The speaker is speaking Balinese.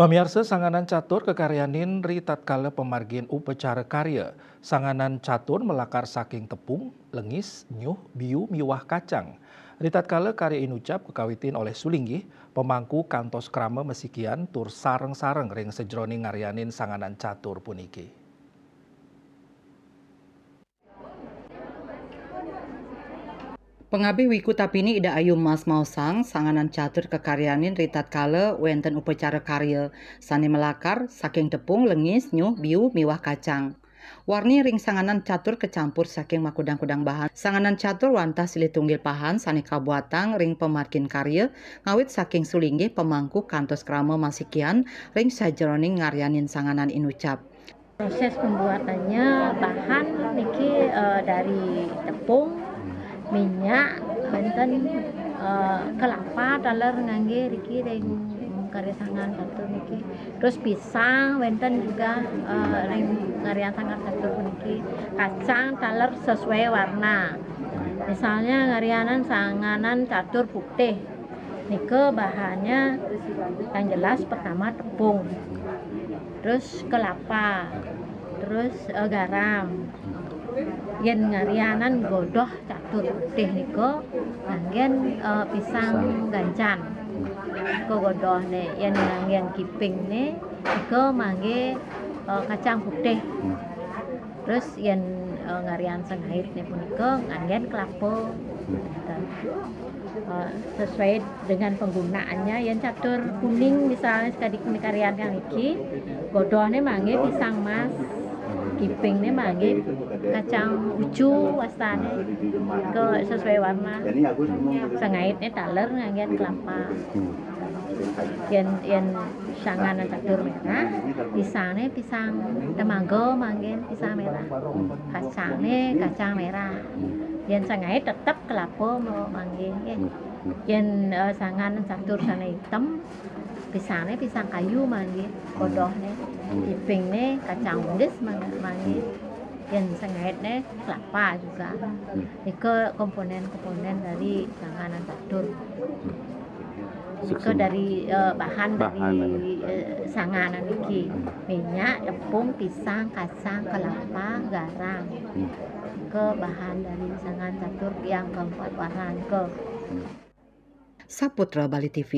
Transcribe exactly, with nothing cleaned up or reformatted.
Pamiarsa, sanganan catur kakaryanin ri tatkala pamargin upacara karya. Sanganan catur malakar saking tepung, lengis, nyuh, biu, miwah kacang. Ri tatkala karya inucap kakawitin olih sulinggih, pamangku kantos krama masikian tur sareng-sareng ring sajeroning ngaryanin sanganan catur puniki. Pangabih wiku tapini Ida Ayu Mas maosang, sanganan catur kakaryanin ri tatkala wenten upacara karya sane malakar saking tepung, lengis, nyuh, biu, miwah kacang. Warni ring sanganan catur kacampur saking makudang-kudang bahan. Sanganan catur wantah silih tunggil pahan sane kabuatang ring pamargin karya, ngawit saking sulinggih, pamangku kantos krama masikian ring sajeroning ngaryanin sanganan inucap. Proses pembuatannya, bahan niki, eh, dari tepung, minyak, wenten, eh, kelapa taler ngangge riki ring karya sanganan catur niki. Terus pisang wenten juga, eh, ring ngaryanin sanganan catur niki. Kacang taler sesuai warna. Misalnya ngaryanin sanganan catur putih. Nika bahannya yang jelas pertama tepung, terus kelapa, terus, eh, garam. Yen ngaryanin godoh catur putih nika nganggen, eh, pisang gancan. Nika godohne, yen nganggen kipingne nika mangge, eh, kacang putih. Terus yen, eh, ngaryanin sangaitne punika nganggen kelapa. Eh, sesuai dengan penggunaannya, yen catur kuning misalnya sekadi karyanin niki, godohne mangge pisang mas, kipingne mangge kacang ucu wastane, ke sesuai warna. Sangaitne taler nganggen kelapa. Yen, yen sanganan catur merah, pisangne pisang temago manggen pisang merah. Kacangne kacang merah. Yen sengait tetep kelapa mau manggen nggih. Yen, eh, sanganan catur sane item, pisangne pisang kayu manggen, godohne. Kipingne kacang undis mang-, manggen. Yen sengaitne kelapa juga. Nika komponen-komponen dari sanganan catur. Nika dari, eh, bahan, bahan dari, eh, sanganan niki. Minyak, tepung, pisang, kacang, kelapa, garam. Nika bahan dari sanganan catur yang keempat warna nika. Saputra Bali T V.